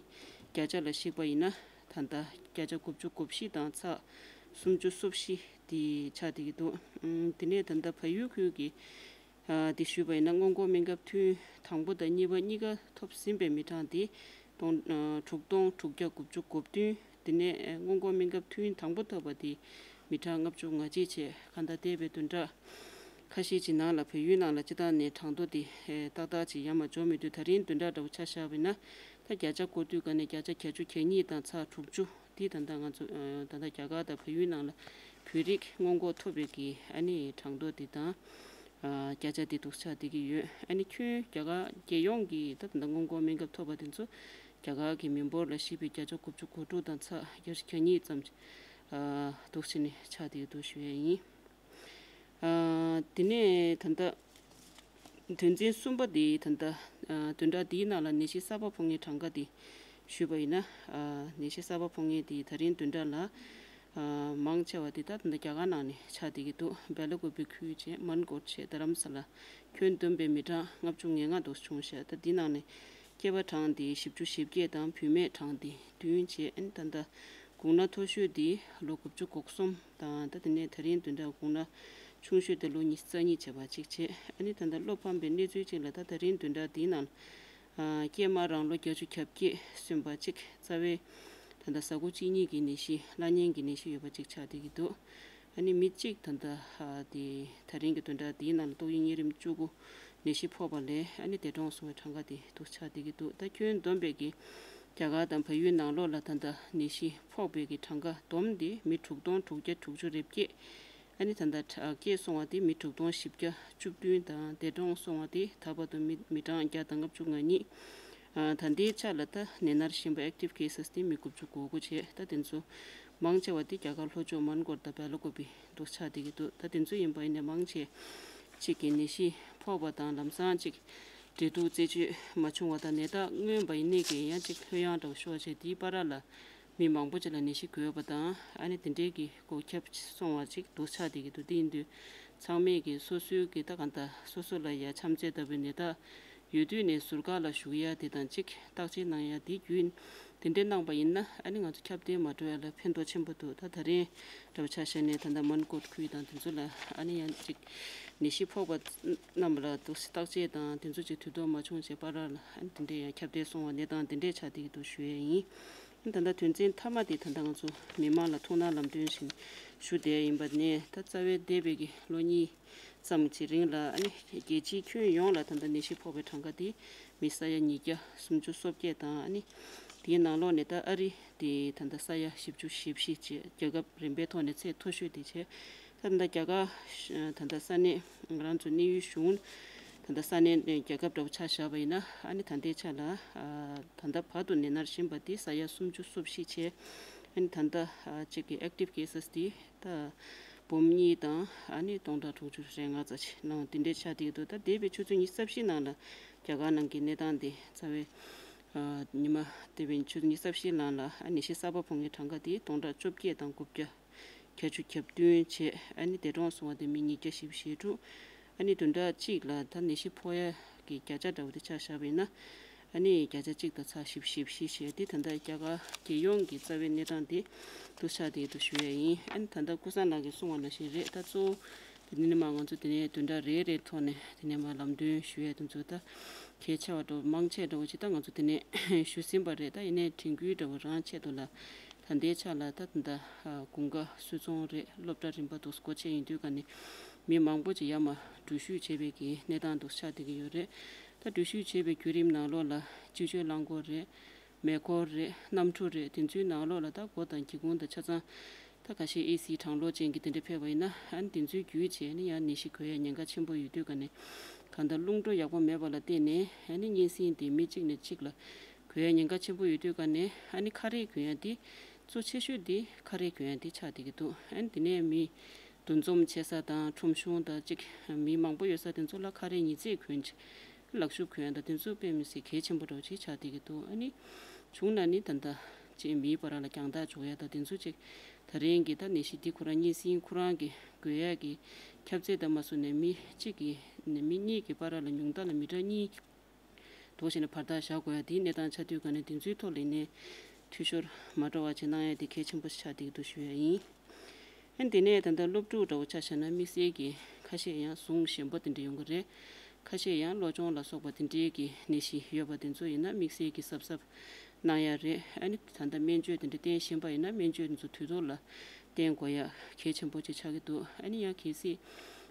བརྒྱ་ཆ་ལ་གཞིགས་པ་ཡིན་ན་ད་ལྟ་བརྒྱ་ཆ་དགུ་བཅུ་གོ་བཞི་དང་ཚེག་སུམ་ཅུ་སོ་བཞི་དེ་ཆགས་བསྡད་ཀྱི་འདུག་ཨུམ། དེ་ནས་ད་ལྟ་བལ་ཡུལ་ཁུལ་གྱི་ཨ་དེ་ཞུས་པ་ཡིན་ན་སྔོན་འགོག་སྨན་ཁབ་ཐུན་དང་པོ་དང་གཉིས་པ་གཉིས་ཀ་ཐོབ་ཟིན་པའི་མི་གྲངས་དེ་སྟོང་ཨ་དྲུག་སྟོང་དྲུག་བརྒྱ་དགུ་བཅུ་གོ་བདུན། དེ་ནས་སྔོན་འགོག་སྨན་ཁབ་ཐུན་དང་པོ་ཐོབ་པ་དེ་མི་གྲངས་ལྔ་བཅུ་ང་གཅིག་བྱས། གང་ལྟར་འདས་པའི་བདུན་ཕྲག་ཁ་ཤས་ཀྱི་ནང་ལ་བལ་ཡུལ་ནང་ལ་སྤྱི་བཏང་ནས་གྲངས་ཐོ་དེ་ཏག་ཏག་ཅིག་ཡར་མར་འཇོག་མི་འདུག་ད་རིང་བདུན་ཕྲག་འདྲ་བོ་ཆ་བཞག་པ་ཡིན་ན་ད་བརྒྱ་ཆ་སྐོར་དུས་ག་ནས་བརྒྱ་ཆ་གྱ་བཅུ་གྱ་གཉིས་དང་ཚེག་དྲུག་ཅུ་འདི་ད་ལྟ་ང་ཚོ་ད་ལྟ་རྒྱ་གར་དང་བལ་ཡུལ་ནང་ལ་བོད་རིགས་སྔོན་འགོག་ཐོབ་པའི་གི་ཨ་ནི་གྲངས་ཐོ་དེ་དང་བརྒྱ་ཆ་དེ་འདུག་ཆགས་བསྡད་ཀྱི་ཡོད། ཨ་ནི་ཁྱོན་རྒྱ་གར་རྒྱལ་ཡོངས་ཀྱི་ད་ད་ལྟ་སྔོན་འགོག་སྨན་ཁབ་ཐོབ་པ་དེ་ཚོ་ རྒྱ་གར་གྱི་མི་འབོར་ལ་གཞིས་པའི་བརྒྱ་ཆ་དགུ་བཅུ་གོ་དྲུག་དང་ཚེག་བརྒྱད་ཅུ་གྱ་གཉིས་ཙམ་ཨ་འདུག་བྱས་ནས་ཆགས་བསྡད་ཀྱི་འདུག་ཞུ་ཡས་ཡིན། ཨ་དེ་ནས་ད་ལྟ་དོན་ཚན་གསུམ་པ་དེ་ད་ལྟ་ཨ་བདུན་ཕྲག་འདིའི་ནང་ལ་ནད་གཞི་གསར་པ་ཕོག་མཁན་གྲངས་ཀ་དེ་ཞུས་པ་ཡིན་ན། ཨ་ནད་གཞི་གསར་པ་ཕོག་མཁན་དེ་ད་རིང་བདུན་ཕྲག་ལ་ཨ་མང་ཆེ་བ་དེ་ད་ད་ལྟ་རྒྱ་གར་ནང་ནས་ཆགས་བསྡད་ཀྱི་འདུག་བེ་ལ་ཀུ་པི་ཁུལ་བྱས་མན་གོར་བྱས་རྡ་རམ་ས་ལ། ཁྱོན་བསྡོམས་པའི་མི་གྲངས་ལྔ་བཅུ་ང་ལྔ་འདུག་བྱུང་ཤག་ད་འདི་ནང་ནས་སྐྱེས་པ་གྲངས་དེ་བཞི་བཅུ་ཞེ་བརྒྱད་དང་བུད་མེད་གྲངས་དེ་བདུན་བྱས། ཨ་ནི་ད་ལྟ་དགུང་ན་མཐོ་ཤོས་དེ་ལོ་དགུ་བཅུ་གོ་གསུམ་དང་། ད་དེ་ནས་ད་རིང་བདུན་ཕྲག་དགུང་ན་ཆུང་ཤོས་དེ་ལོ་ཉི་ཤུ་རྩ་གཉིས་བྱས་པ་གཅིག་བྱས། ཨ་ནི་ད་ལྟ་བློ་ཕམ་པའི་གནས་ཚུལ་གཅིག་ལ་ད་ད་རིང་བདུན་ཕྲག་འདིའི་ནང་ཨ་སྐྱེས་མ་རང་ལོ་བརྒྱད་ཅུ་གྱ་བརྒྱད་སོན་པ་གཅིག་རྩ་བའི་ད་ལྟ་ཟ་ཁུ་གཅིན་སྙི་གི་ནད་གཞི་བླ་གཉན་གྱི་ནད་གཞི་ཡོད་པ་གཅིག་ཆགས་བསྡད་ཀྱི་འདུག་ཨ་ནི་མི་གཅིག་ད་ལྟ་ཨ་དེ་ད་རིང་གི་བདུན་ཕྲག་འདིའི་ནང་ལ་ཏོག་དབྱིབས་གཉན་རིམས་བཅུ་དགུ་ནད་གཞི་ཕོག་པ་ལས་ཨ་ནི་འདས་གྲོངས་སོང་བའི་གྲངས་ཀ་དེ་འདུག་ཆགས་བསྡད་ཀྱི་འདུག་ད་ཁྱོན་བསྡོམས་པའི་གི་རྒྱ་གར་དང་བལ་ཡུལ་ནང་ལོགས་ལ་ད་ལྟ་ནད་གཞི་ཕོག་པའི་གི་གྲངས་ཀ་བསྡོམས་ཏེ་མི་དྲུག་སྟོང་དྲུག་བརྒྱ་དྲུག་ཅུ་རེ་བརྒྱད། ཨ་ནི་ད་ལྟ་ཁྲག་སྐྱེས་སོང་བ་དེ་མི་དྲུག་སྟོང་བཞི་བརྒྱ་བཅུ་བདུན་དང་། འདས་གྲོངས་སོང་བ་དེ་ད་བར་དུ་མི་མི་གྲངས་བརྒྱ་དང་ལྔ་བཅུ་ང་གཉིས། ཨ་ད་ལྟའི་ཆ་ལ་ད་ནད་མནར་བཞིན་པ་ཨེག་ཊིབ་ཁེ་སེས་དེ་མི་དགུ་བཅུ་གོ་དགུ་བྱས། ད་དེ་ཚོ་མང་ཆེ་བ་དེ་རྒྱ་གར་ལྷོ་ཕྱོགས་མན་གོར་དང་བེ་ལ་ཀུ་པི་འདུག་ཆགས་བསྡད་ཀྱི་འདུག་ད་དེ་ཚོ་ཡིན་པ་ཡིན་ནའི་མང་ཆེ་གཅིག་གི་ནད་གཞི་ཕོག་པ་དང་ལམ་སང་གཅིག་འབྲེལ་གཏུག་རྩད་གཅོད་མ་བྱུང་བ་དང་། ནད་རྟགས་མངོན་པ་ཡིན་ནའི་གི་ཡང་གཅིག་ལྷོད་ཡངས་འདྲ་བོ་ཤོར་བྱས། དེའི་བར་ལ་མི་མང་པོ་ཅིག་ལ་ནད་གཞི་འགོས་པ་དང་། ཨ་ནི་དེ་འདྲའི་གི་སྒོ་ཁྱབ་སོང་བ་ཅིག་འདུག་ཆགས་བསྡད་ཀྱི་འདུག་དེ་ཡིན་དུས་ཚང་མས་ཀྱི་སོ་སོའི་གི་ད་གང་ལྟར་སོ་སོ་ལ་ཡ་ཆམ་ཚད་ལྟ་བུའི་ནད་རྟགས་ཡོད་དུས་ནས་ཟུར་བཀག་ལ་བཞུགས་ཡ་དེ་དང་གཅིག་བརྟག་དཔྱད་གནང་ཡ་དེ་བརྒྱུད་དེ་འདྲའི་གནང་པ་ཡིན་ན། ཨ་ནི་ང་ཚོ་ཁྱབ་གདལ་མ་འགྲོ་ཡ་ལ་ཕན་ཐོགས་ཆེན་པོ་འདུག་ད་ད་རིང་འདྲ་བོ་ཆ་བཞག་ནས་ད་ལྟ་མན་གོར་ཁུལ་དང་དེ་ཚོ་ལ་ཨ་ནི་ཡང་གཅིག་ནད་གཞི་ཕོག་པ་རྣམས་ལ་འདུག་བརྟག་དཔྱད་དང་དེ་ཚོ་ཅིག་དུས་ཐོག་མ་བྱུང་བྱས་བར་ལ། ཨ་ནི་དེ་འདྲའི་ཡང་ཁྱབ་གདལ་སོང་བ་ནས་དང་དེ་འདྲས་ཆགས་བསྡད་ཀྱི་འདུག་ཞུ་ཡས་ཡིན། ད་ལྟ་དོན་ཚན་མཐའ་མ་དེ་ད་ལྟ་ང་ཚོ་མི་མང་ལ་ཐུགས་སྣང་ལམ་སྟོན་བཞིན་ཞུ་བསྡད་ཡིན་པ་ནས། ད་རྩ་བའི་འདས་པའི་གི་ལོ་གཉིས་ཙམ་གྱི་རིང་ལ་ཨ་ནི་རྒྱལ་སྤྱིའི་ཁྱོན་ཡོངས་ལ་ད་ལྟ་ནད་གཞི་ཕོག་པའི་གྲངས་ཀ་དེ་མི་ས་ཡ་ཉིས་བརྒྱ་སུམ་ཅུ་སོ་བརྒྱད་དང་། ཨ་ནི་དེའི་ནང་ལོགས་ནས་ད་ཨ་རི་དེ་ད་ལྟ་ས་ཡ་བཞི་བཅུ་ཞེ་བཞི་བྱས། རྒྱལ་ཁབ་རིམ་པའི་ཐོག་ནས་ཚད་མཐོ་ཤོས་དེ་བྱས། ད་ལྟ་རྒྱ་གར་ད་ལྟ་ས་གནས་ང་རང་ཚོ་གནས་ཡུལ་གཞུང་ད་ལྟ་ས་གནས་རྒྱལ་ཁབ་འདྲ་བོ་ཆ་བཞག་པ་ཡིན་ན། ཨ་ནི་ད་ལྟའི་ཆ་ལ་ཨ་ད་ལྟ་བར་དུ་ནད་མནར་བཞིན་པ་དེ་ས་ཡ་སུམ་ཅུ་སོ་བཞི་བྱས། ཨ་ནི་ད་ལྟ་ཨ་གཅིག་གི་ཨེག་ཊིབ་ཁེ་སེས་དེ་ད་འབུམ་གཉིས་དང་ཨ་ནི་སྟོང་ཕྲག་དྲུག་ཅུ་རེ་ལྔ་ཙམ་ཅིག་ལོངས་དེ་འདྲའི་ཆ་དེ་འདུག་ད་འདས་པའི་ཆུ་ཚོད་ཉི་ཤུ་རྩ་བཞིའི་ནང་ལ་རྒྱ་གར་ནང་གི་གནས་སྟངས་དེ་རྩ་བའི་ཨ་ཉི་མ་འདས་པའི་ཆུ་ཚོད་ཉི་ཤུ་རྩ་བཞིའི་ནང་ལ་ཨ་ནད་གཞི་གསར་པ་ཕོག་མཁན་གྲངས་ཀ་དེ་སྟོང་ཕྲག་བཅོ་བརྒྱད་དང་དགུ་བརྒྱ་བརྒྱད་ཅུ་གྱ་བདུན་བྱས། ཨ་ནི་འདས་གྲོངས་སོང་བ་དེ་མི་ཉིས་བརྒྱ་བཞི་བཅུ་ཞེ་དྲུག་ཨ་ནི་བདུན་ཕྲག་གཅིག་ལ་ད་ནད་གཞི་ཕོག་ཡ་གི་བརྒྱ་ཆ་འདྲ་བོ་དེ་ཆ་བཞག་པ་ཡིན་ན། ཨ་ནི་བརྒྱ་ཆ་གཅིག་དང་ཚེག་བཞི་བཅུ་ཞེ་བཞི་བྱས། དེ་ད་ལྟ་རྒྱ་གར་རྒྱལ་ཡོངས་ཀྱི་རྩ་བའི་གནས་སྟངས་དེ་འདུག་ཆགས་བསྡད་འདུག་ཞུ་ཡ་ཡིན། ཨ་ནི་ད་ལྟ་ཀུན་བཟང་ལགས་ཀྱིས་གསུངས་པ་ནང་བཞིན་རེད། ད་གཙོ་བོ་དེ་ནི་མ་ང་ཚོ་དེ་ནས་བདུན་ཕྲག་རེ་རེའི་ཐོག་ནས་དེ་ནས་མ་ལམ་སྟོན་ཞུ་ཡ་དེ་ཚོ་ད་གལ་ཆེ་བ་འདྲ་བོ་མང་ཆེ་འདྲ་བོ་ཅིག་ད་ང་ཚོ་དེ་ནས་ཞུས་ཟིན་པ་རེད། ད་ཡིན་ནའི་དྲན་སྐུལ་འདྲ་བོ་རང་ཆེད་དུ་ལ་ད་ལྟའི་ཆ་ལ་ད་ད་ལྟ་ཨ་དགུན་ཁ་སུད་ཚོང་རེད། སློབ་གྲྭ་རིམ་པ་འདུག་སྒོ་ཕྱེ་ཡིན་དུས་ག་ནས་མི་མང་པོ་ཅིག་ཡར་མར་འགྲུལ་བཞུད་བྱེད་པའི་གི་གནས་སྟངས་འདུག་ཆགས་བསྡད་ཀྱི་ཡོད་རེད། ད་འགྲུལ་བཞུད་བྱེད་པའི་བརྒྱུད་རིམ་ནང་ལོགས་ལ་སྤྱི་སྤྱོད་རླངས་འཁོར་རེད། མེ་འཁོར་རེད། གནམ་གྲུ་རེད། དེ་ཚོའི་ནང་ལོགས་ལ་ད་སྒོ་དང་སྒེའུ་ཁུང་དང་ཆ་ཚང་ད་ཁ་ཤས་ཨེ་སི་གྲང་གློག་ཅན་གྱི་དེ་འདྲ་ཕེབས་པ་ཡིན་ན། ཨ་ནི་དེ་ཚོའི་བརྒྱུད་བྱས་ནས་ཡང་ནད་གཞི་འགོས་ཡ་ཉེན་ཁ་ཆེན་པོ་ཡོད་དུས་ག་ནས་གང་ལྟར་རླུང་འགྲོ་ཡག་པོ་མེད་པ་ལ་བརྟེན་ནས། ཨ་ནི་གཉན་སྲིན་དེ་མི་གཅིག་ནས་གཅིག་ལ་འགོས་ཡ་ཉེན་ཁ་ཆེན་པོ་ཡོད་དུས་ག་ནས། ཨ་ནི་ཁ་རས་གྱོན་ཡ་དེ་གཙོ་ཆེ་ཤོས་དེ་ཁ་རས་གྱོན་ཡ་དེ་ཆགས་བསྡད་ཀྱི་འདུག་ཨ་ནི་དེ་ནས་མི་འདུ་འཛོམས་བྱེད་ས་དང་ཁྲོམ་གཞུང་དང་གཅིག་མི་མང་པོ་ཡོད་ས་དེ་ཚོ་ལ་ཁ་རས་ཉི་ཚེ་གྱོན་ཅིག་ལག་ཤུབས་གྱོན་ཡ་དང་དེ་ཚོ་དཔེ་མི་སྲིད་གལ་ཆེན་པོ་འདྲ་བོ་ཅིག་ཆགས་བསྡད་ཀྱི་འདུག་ཨ་ནི་བྱུང་ན་ནི་ད་ལྟ་ཅིག་མིའི་བར་ལ་རྒྱང་ཐག་འཇོག་ཡ་དང་དེ་ཚོ་ཅིག་ད་རིང་གི་ད་ནད་གཞི་འདི་ཁོ་རང་གཉན་སྲིན་ཁོ་རང་གི་འགོས་ཡ་གི་ཁྱབ་ཚད་དང་མ་སོ་ནས་མི་གཅིག་གི་ནས་མི་གཉིས་ཀྱི་བར་ལ་ཉུང་མཐའ་ལ་མི་ཊར་གཉིས་འདུག་བྱས་ནས་བར་ཐག་བཞག་དགོས་ཡ་དེའི་གནས་སྟངས་ཆགས་དུས་ག་ནས་དེ་ཚོའི་ཐོག་ལ་ནས་འཐུས་ཤོར་མ་འགྲོ་བ་བྱས་གནང་ཡ་དེ་གལ་ཆེན་པོ་ཆགས་བསྡད་ཀྱི་འདུག་ཞུ་ཡ་ཡིན། ཨ་ནི་དེ་ནས་ད་ལྟ་སློབ་ཕྲུག་འདྲ་བོ་ཆ་བཞག་ན་དམིགས་བསལ་གྱི་ཁ་ཤས་ཡང་ཟུངས་ཞན་པོ་དེ་འདྲ་ཡོང་གི་རེད། ཁ་ཤས་ཡང་གློ་གཅོང་ལ་སོགས་པ་དེ་འདྲའི་གི་ནད་གཞི་ཡོད་པ་དེ་ཚོ་ཡིན་ན་དམིགས་བསལ་གྱི་གཟབ་གཟབ་གནང་ཡ་རེད། ཨ་ནི་ད་ལྟ་སྨན་བཅོས་དེ་འདྲ་བསྟེན་བཞིན་པ་ཡིན་ན་སྨན་བཅོས་དེ་ཚོ་དུས་ཐོག་ལ་བསྟེན་དགོས་ཡ་གལ་ཆེན་པོ་ཅིག་ཆགས་ཀྱི་འདུག་ཨ་ནི་ཡང་གལ་སྲིད་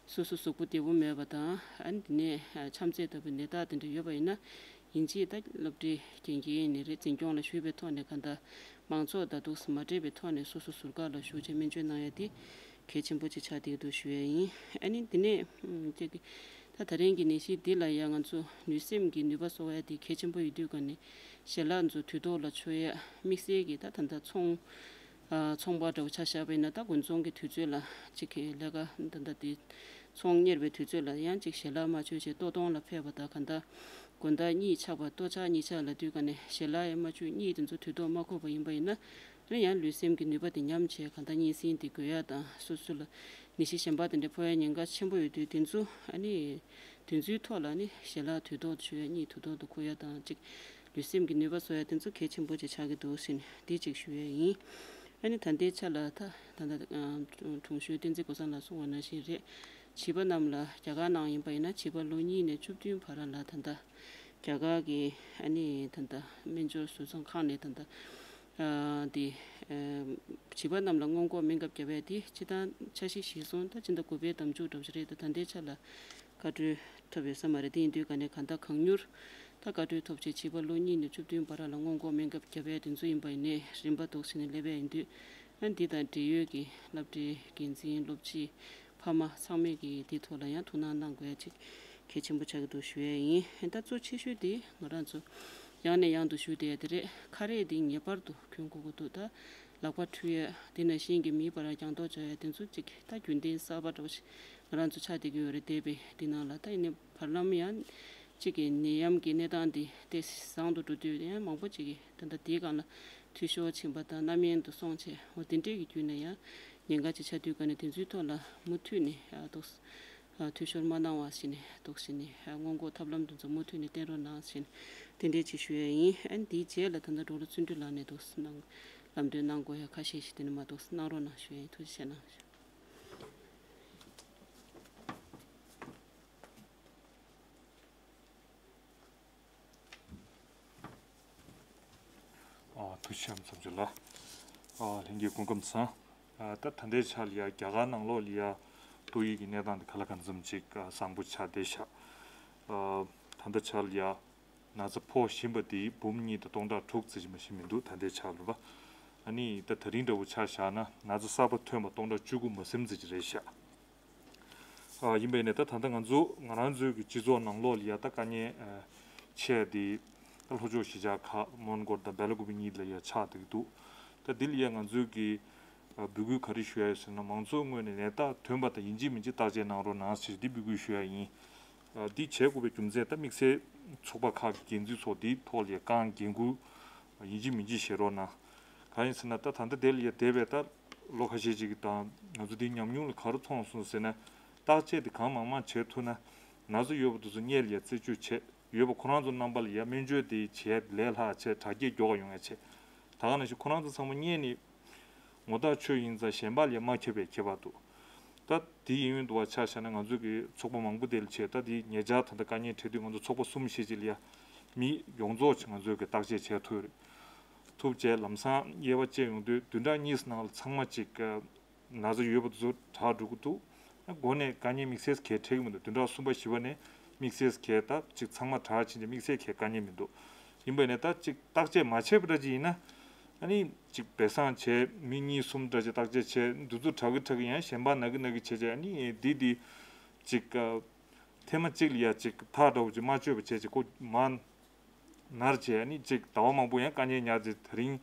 སོ་སོ་གཟུགས་པོ་བདེ་པོ་མེད་པ་དང་། ཨ་ནི་དེ་ནས་ཆམ་ཚད་ལྟ་བུའི་ནད་རྟགས་དེ་འདྲ་ཡོད་པ་ཡིན་ན། ཡིན་གཅིག་ད་སློབ་གྲྭའི་དགེ་རྒན་ཡིན་ནི་རེད། འཛིན་སྐྱོང་ལ་ཞུགས་པའི་ཐོག་ནས་གང་ལྟར་མང་ཚོགས་དང་འདུག་སེ་མ་འདྲེས་པའི་ཐོག་ནས་སོ་སོ་ཟུར་བཀག་ལ་ཞུགས་བྱས་སྨན་བཅོས་གནང་ཡ་དེ་གལ་ཆེན་པོ་ཅིག་ཆགས་བསྡད་འདུག་ཞུ་ཡ་ཡིན། ཨ་ནི་དེ་ནས་ཀྱི་ད་ད་རིང་གི་ནད་གཞི་འདི་ལ་ཡ་ང་ཚོ་ནུས་སེམས་ཀྱི་ནུས་པ་གསོ་བ་དེ་གལ་ཆེན་པོ་ཡོད་དུས་ག་ནས་ ཞལ་ལག་ཚོ་དུས་ཐོག་ལ་མཆོད་ཡས་དམིགས་བསལ་གྱི་ད་ད་ལྟ་ཚོང་ཨ་ཚོང་པ་འདྲ་བོ་ཆ་བཞག་པ་ཡིན་ན་ད་དགུན་ཚོང་གི་དུས་ཚོད་ལ་གཅིག་གི་ལས་ཀ་ད་ལྟ་དེ་ཚོང་གཉེར་བའི་དུས་ཚོད་ལ་ཡང་གཅིག་ཞལ་ལག་མ་མཆོད་བྱས་ལྟོ་སྟོང་ལ་ཕེབས་པ་དང་གང་ལྟར་དགོང་དག་གཉིད་ཆག་པ་ལྟོ་ཆག་གཉིད་ཆག་ལབ་དུས་ག་ནས་ཞལ་ལག་ཡང་མ་མཆོད་གཉིད་དེ་ཚོ་དུས་ཐོག་མ་ཁུག་པ་ཡིན་པ་ཡིན་ན་ཨ་ནི་ཡང་ལུས་སེམས་ཀྱི་ནུས་པ་དེ་ཉམས་བྱས་གང་ལྟར་གཉིད་སྲིང་དེ་དགོས་ཡ་དང་སོ་སོ་ལ་ནད་གཞི་གཞན་པ་དེ་འདྲ་ཕོག་ཡ་ཉེན་ཁ་ཆེན་པོ་ཡོད་དུས་དེ་ཚོ་ཨ་ནི། དེ་ཚོའི་ཐོག་ལ་ནི་ཞལ་ལག་དུས་ཐོག་ཏུ་མཆོད་ཡ་གཉིད་དུས་ཐོག་ཏུ་ཁུག་ཡ་དང་གཅིག་ལུས་སེམས་ཀྱི་ནུས་པ་གསོ་ཡ་དེ་ཚོ་གལ་ཆེན་པོ་ཅིག་ཆགས་ཀྱི་འདུག་ཟེར་ནས་འདི་གཅིག་ཞུ་ཡ་ཡིན། ཨ་ནི་ད་ལྟའི་ཆ་ལ་ད་ད་ལྟ་ཨ་དྲུང་དྲུང་ཞོལ་བསྟན་འཛིན་གོ་ས་ལགས་གསུངས་པ་ནང་བཞིན་རེད། བྱིས་པ་རྣམས་ལ་རྒྱ་གར་ནང་ཡིན་པ་ཡིན་ན་བྱིས་པ་ལོ་གཉིས་ནས་བཅུ་བདུན་བར་ལ་ད་ལྟ་རྒྱ་གར་གྱི་ཨ་ནི་ད་ལྟ་སྨན་སྦྱོར་བཟོ་ཚོང་ཁང་ནས་ད་ལྟ་ཨ་འདི་ཨ་བྱིས་པ་རྣམས་ལ་སྔོན་འགོག་སྨན་ཁབ་བརྒྱབ་པའི་དེ་སྤྱི་བཏང་འཆར་གཞི་གཞིར་བཟུང་ད་སྤྱི་ཟླ་དགུ་པའི་ཟླ་མཇུག་འགྲོ་བཞིན་རེད། ད་ད་ལྟའི་ཆ་ལ་བཀའ་འཁྲོལ་ཐོབ་ཡོད་ས་མ་རེད། དེ་ཡིན་དུས་ག་ནས་གང་ལྟར་གང་མྱུར་ད་བཀའ་འཁྲོལ་ཐོབ་བྱས་བྱིས་པ་ལོ་གཉིས་ནས་བཅུ་བདུན་བར་ལ་སྔོན་འགོག་སྨན་ཁབ་བརྒྱབ་པའི་དེ་ཚོ་ཡིན་པ་ཡིན་ནའི་རིམ་པ་འདུག་ཟེར་ནས་སླེབས་ཡ་ཡིན་དུས་ཨ་འདི་དང་འབྲེལ་ཡོད་ཀྱི་སློབ་གྲྭའི་འགན་འཛིན་སློབ་སྤྱི་ཕ་མ་ཚང་མས་ཀྱི་དེ་ཐོག་ལ་ཡང་ཐུགས་སྣང་གནང་དགོས་ཡ་ཅིག་གལ་ཆེན་པོ་ཆགས་ཀྱི་འདུག་ཞུ་ཡ་ཡིན། ད་གཙོ་ཆེ་ཤོས་དེ་ང་རང་ཚོ་ཡང་ནས་ཡང་དུ་ཞུ་བསྡད་ཡ་དེ་རེད། ཁ་རས་འདི་ངེས་པར་དུ་གྱོན་དགོས་ཀྱི་འདུག་ད་ལག་པ་འཁྲུ་ཡ་དེ་ནང་བཞིན་གྱི་མིའི་བར་ལ་རྒྱང་མཐོང་བྱ་ཡ་དེ་ཚོ་ཅིག་ད་རྒྱུན་ལྡན་གསར་པ་འདྲ་བོ་ཞིག་ང་རང་ཚོ་ཆགས་བསྡད་ཀྱི་ཡོད་རེད། འདས་པའི་འདི་ནང་ལ་ད་ཡིན་ནའི་བར་ལམ་ཡང་གཅིག་གི་ནད་ཡམས་ཀྱི་གནས་སྟངས་འདི་ཏོག་ཙམ་བཟང་དུ་འགྲོ་དུས་ཡང་མང་པོ་ཅིག་གིས་ད་ལྟ་དེའི་སྒང་ལ་འཐུས་ཤོར་ཕྱིན་པ་དང་རྣམ་གཡེང་དུ་སོང་བྱས་འོ་དེ་འདྲས་ཀྱི་བརྒྱུད་ནས་ཡང་ཉེན་ཁ་ཅིག་ཆགས་དུས་ག་ནས་དེ་ཚོའི་ཐོག་ལ་མུ་མཐུད་ནས་ཨ་ཏོག་ཙམ་འཐུས་ཤོར་མ་གནང་བ་ཞིག་ནས་ཏོག་ཙམ་ནས་སྔོན་འགོག་ཐབས་ལམ་དེ་ཚོ་མུ་མཐུད་ནས་བསྟེན་རོགས་གནང་ཞེས་དེ་འདྲས་ཅིག་ཞུ་ཡ་ཡིན། ཨ་ནི་དེའི་རྗེས་ལ་ད་ལྟ་འབྲོག་ལོ་བརྩོན་འགྲུས་ལགས་ནས་ཏོག་ཙམ་གནང་ལམ་སྟོན་གནང་དགོས་ཡ་ཁ་ཤས་ཤིག་དེ་ནས་མ་ཏོག་ཙམ་གནང་རོགས་གནང་ཞུ་ཡ་ཡིན། ཐུགས་རྗེ་ཆེ་གནང་། ཨ། ཐུགས་རྗེ་ཆེ་ཚང་མ་ལ། ཨ། ལྷན་རྒྱས་སྐུ་ཁམས་བཟང་། ཨ། ད་ད་ལྟའི་ཆ་ལ་ཡ་རྒྱ་གར་ནང་ལོགས་ལ་ཡ་ཏོག་དབྱིབས་ཀྱི་གནས་སྟངས་དེ་ག་ལ་གང་འཚམ་ཅིག་ཨ་བཟང་པོ་ཆགས་བསྡད་ཤག་ཨ། ད་ལྟའི་ཆ་ལ་ཡ་ན་ཚ་ཕོག་བཞིན་པ་དེ་འབུམ་གཉིས་དང་སྟོང་ཕྲག་དྲུག་ཙམ་ཞིག་མ་ཞིག་མི་འདུག་ད་ལྟའི་ཆ་ལ་རེད་པ། ཨ་ནི་ད་ད་རིང་འདྲ་བོ་ཆ་བཞག་ན་ན་ཚ་གསར་པ་ཐོན་པ་སྟོང་ཕྲག་བཅུ་དགུ་མ་ཟིན་ཙམ་ཅིག་རེད་ཤག་ཨ། ཡིན་པས་ནས་ད་ད་ལྟ་ང་ཚོ་ང་རང་ཚོའི་གི་སྤྱི་ཚོགས་ནང་ལོགས་ལ་ཡ་ད་དཀའ་ངལ་ཨ་ཆེ་དེ་ད་ལྷོ་ཕྱོགས་གཞིས་ཆགས་ཁག་མོན་གྷོ་དང་སྦེལ་ཀོབ་གཉིས་ལ་ཡ་ཆགས་བསྡད་ཀྱི་འདུག་ད་འདི་ལ་ཡ་ང་ཚོའི་གི་ཨ་འབོད་སྐུལ་ག་རེ་ཞུ་ཡ་ཡོད་ཟེར་ན་མང་ཚོགས་ངོས་ནས་ནད་རྟགས་ཐོན་པ་དང་ཡིན་གཅིག་མིན་གཅིག་བརྟག་དཔྱད་གནང་རོགས་གནང་ཞེས་འདི་འབོད་སྐུལ་ཞུ་ཡ་ཡིན། ཨ། འདི་བྱེད་དགོས་པའི་རྒྱུ་མཚན་ད་དམིགས་བསལ་ཚོགས་པ་ཁག་གི་འགན་འཛིན་ཚོ་འདིའི་ཐོག་ལ་ཡ་གང་འགན་འཁུར་ཡིན་གཅིག་མིན་གཅིག་བཞེས་རོགས་གནང་། གང་ཡིན་ཟེར་ན་ད་ད་ལྟ་དེ་ལ་ཡ་འདས་པའི་ད་ལོ་ཁ་ཤས་ཅིག་གི་དང་ང་ཚོ་འདིའི་ཉམས་མྱོང་ལ་ག་རེ་མཐོང་སོང་ཟེར་ན། བརྟག་དཔྱད་དེ་གང་མང་མང་བྱེད་ཐུབ་ན་ན་ཚ་ཡོད་པ་དེ་ཚོ་སྔོན་ལ་ཡ་རྩད་གཅོད་བྱས་ཡོད་པ་ཁོ་རང་ཚོ་རྣམ་པ་ལ་ཡ་སྨན་བཅོས་དེ་བྱས་ལས་སླ་བྱས་དྲག་སྐྱེད་མགྱོགས་ཡོང་ཡ་བྱས། ད་ག་ནང་བཞིན་ཁོ་རང་ཚོ་ཚང་མ་སྔོན་ནས་ངོ་ཐག་ཆོད་ཡིན་ཙང་གཞན་པ་ལ་ཡ་མ་ཁྱབ་པའི་ཁྱད་པར་འདུག་ད་དེ་ཡིན་ཡོད་འདུག་བ་ཆ་བཞག་ན་ང་ཚོ་གི་ཚོགས་པ་མང་པོ་དེ་ལ་བྱས་ད་དེ་ཉེ་ཆར་ད་ལྟ་དཀའ་ངལ་འཕྲད་དུས་ང་ཚོ་ཚོགས་པ་གསུམ་བཞི་ཅིག་ལ་ཡ་མི་ཡོངས་རྫོགས་ཅིག་ང་ཚོས་གི་བརྟག་དཔྱད་བྱས་ཐུབ་རེད། ཐུབ་བྱས་ལམ་སང་དབྱེ་བ་བཅད་ཡོང་དུས་བདུན་ཕྲག་གཉིས་ནང་ལ་ཚང་མ་ཅིག་ན་ཚ་ཡོད་པ་དེ་ཚོ་དྲག་འགྲོ་གི་འདུག་འགོ་ནས་དཀའ་ངལ་དམིགས་བསལ་གལ་འཕྲད་ཀྱི་མི་འདུག་བདུན་ཕྲག་གསུམ་པ་བཞི་པ་ནས་དམིགས་བསལ་གལ་ད་ཅིག་ཚང་མ་དྲག་ཕྱིན་ཅིག་དམིགས་བསལ་གལ་དཀའ་ངལ་མི་འདུག་ཡིན་པ་ནས་ད་ཅིག་བརྟག་དཔྱད་མ་བྱས་པ་འདྲ་ཅིག་ཡིན་ན། ཨ་ནི་ཅིག་སྦས་གསང་བྱས་མི་གཉིས་གསུམ་འདྲ་ཅིག་བརྟག་དཔྱད་བྱས་འདི་ཚོ་དྲག་གི་དྲག་གི་ཡང་གཞན་པ་ན་གི་ན་གི་བྱས་བྱས་ཨ་ནི་འདི་འདི་ཅིག་ཐེངས་མ་གཅིག་ལ་ཡ་ཅིག་ཐག་འདྲ་བོ་ཅིག་མ་ཆོད་པ་བྱས་ཅིག་ཁོ་མ་ནར་བྱས་ཨ་ནི་ཅིག་ཟླ་བ་མང་པོ་ཡང་དཀའ་ངལ་ཉར་ཅིག་དེ་རིང་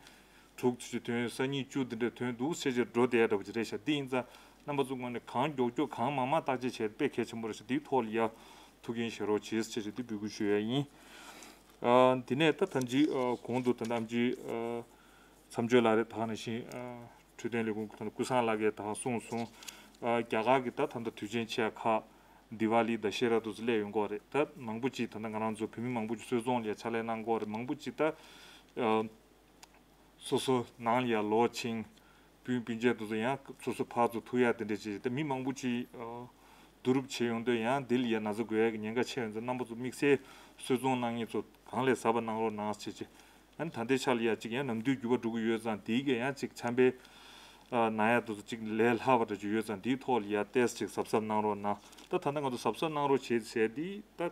དྲུག་ཅུ་ཅིག་ཐོན་སང་ཉིན་བཅུ་འདི་འདྲ་ཐོན་འདུག་ཟེར་ཅིག་འགྲོ་བསྡད་འདྲ་བོ་ཅིག་རེད་ཤག་འདི་ཡིན་ཙང་རྣམ་པ་ཚོ་ངོས་ནས་གང་མགྱོགས་མགྱོགས་གང་མང་མང་བརྟག་དཔྱད་བྱས་དཔེ་གལ་ཆེན་པོ་རེད་ཤག་འདིའི་ཐོག་ལ་ཡ་ཐུགས་འགན་བཞེས་རོགས་བྱེད་ཟེར་ཅིག་འདི་འབོད་སྐུལ་ཞུ་ཡ་ཡིན། ཨ། འདི་ནས་ད་ད་ཅི་ཨ་གོང་དུ་ད་ནམ་ཅི་ཨ་མཚམས་གཅོད་ལགས་རེད་ད་ག་ནང་བཞིན་ཨ་འཕྲོད་བསྟེན་ལས་ཁུངས་ད་ཀུན་བཟང་ལགས་ཀྱིས་ད་གསུངས་སོང་། ཨ་རྒྱ་གར་གྱི་ད་ད་ལྟ་དུས་ཆེན་ཆེ་ཁག་དི་ཝ་ལི་ད་ཤེ་ར་དུ་ཚོ་སླེབས་ཡོང་གི་རེད། ད་མང་པོ་ཅིག་ད་ལྟ་ང་རང་ཚོ་བོད་མི་མང་པོ་ཅིག་གསོལ་རྫོང་ལ་ཡ་ཕྱག་ལས་གནང་གི་རེད། མང་པོ་ཅིག་ད་ཨ་སོ་སོ་ནང་ལ་ཡ་ལོག་ཕྱིན། སྤུན་སྤུན་མཆེད་དེ་ཚོ་ཡང་སོ་སོ་ཕར་ཚུར་ཐུག་ཡ་དེ་འདྲ་བྱས་ཏེ་མི་མང་པོ་ཅིག་ཨ་བསྡུ་རུབ་བྱས་ཡོང་དུས་ཡང་འདི་ལ་ཡ་ན་ཚ་འགོས་ཡ་གི་ཉེན་ཁ་ཆེ་ཡོང་ཚེ་རྣམ་པ་ཚོ་དམིགས་བསལ་གསོལ་རྫོང་གནང་མཁན་ཚོ་གང་ལས་ཟབ་པ་གནང་རོགས་གནང་ཟེར་ཅིག་ཨ་ནི་ད་ལྟའི་ཆ་ལ་ཡ་ཅིག་ཡང་ནམ་དུས་འགྱུར་བ་འགྲོ་གི་ཡོད་ཙང་དེའི་གི་ཡང་ཅིག་ཆམ་པའི་ཨ་ན་ཡ་དེ་ཚོ་ཅིག་ལས་སླ་བ་འདྲ་ཅིག་ཡོད་ཙང་དེའི་ཐོག་ལ་ཡ་ཏེས་ཅིག་གཟབ་གཟབ་གནང་རོགས་གནང་། ད་ད་ལྟ་ང་ཚོ་གཟབ་གཟབ་གནང་རོགས་བྱེད་ཟེར་དེ་ད།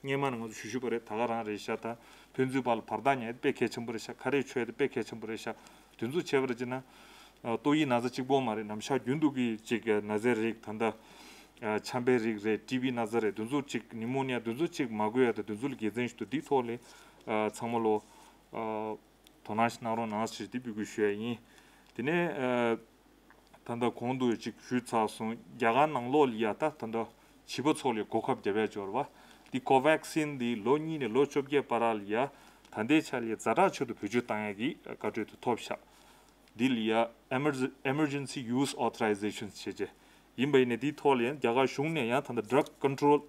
སྔོན་མ་ནས་ང་ཚོ་ཞུ་ཞུ་བ་རེད། ད་ག་རང་རེད་ཤག་ད་ཕན་ཚུན་བར་ལ་བར་ཐག་ཉར་དཔེ་གལ་ཆེན་པོ་རེད་ཤག་ཁ་རས་མཆོད་དེ་དཔེ་གལ་ཆེན་པོ་རེད་ཤག་དེ་ཚོ་བྱས་པ་རེད་ཅེ་ན། ཏོག་དབྱིབས་ན་ཚ་གཅིག་པོ་མ་རེད། ནམ་ཞག་རྒྱུན་དུ་གི་ཅིག་ན་ཚའི་རིགས་ད་ལྟ་ཆམ་པའི་རིགས་རེད། ཊི་བི་ན་ཚ་རེད། དེ་ཚོ་ཅིག་ནི་མོ་ནི་ཡ་དེ་ཚོ་ཅིག་མ་འགོས་ཡ་ད་དེ་ཚོ་ལ་དགེ་མཚན་ཞིག་འདུག་དེའི་ཐོག་ལ་ཚང་མ་ལོ། ཨ་དོ་སྣང་གནང་རོགས་གནང་ཞེས་འདི་འབོད་སྐུལ་ཞུ་ཡ་ཡིན། དེ་ནས་ཨ་ད་ལྟ་གོང་དུ་ཅིག་ཞུས་ཚར་སོང་། རྒྱ་གར་ནང་ལོགས་ལ་ཡ་ད་ད་ལྟ་བྱིས་པ་ཚོ་ལ་གོ་སྐབས་རྒྱབ་ཡ་འབྱོར་བ་འདི་ཀོ་ཝེག་སིན་འདི་ལོ་གཉིས་ནས་ལོ་བཅོ་བརྒྱད་བར་ལ་ཡ་ད་ལྟའི་ཆ་ལ་ཡ་ཛ་དྲག་ཆེད་དུ་བེད་སྤྱོད་བཏང་ཡ་གི་བཀའ་འཁྲོལ་དུ་ཐོབ་ཤག་འདི་ལ་ཡ་Emerg- Emergency Use Authorization ཞེས་བྱས་ཡིན་པ་ཡིན་ནས། འདིའི་ཐོག་ལ་ཡང་རྒྱ་གར་གཞུང་ནས་ཡང་ད་ལྟ་Drug Control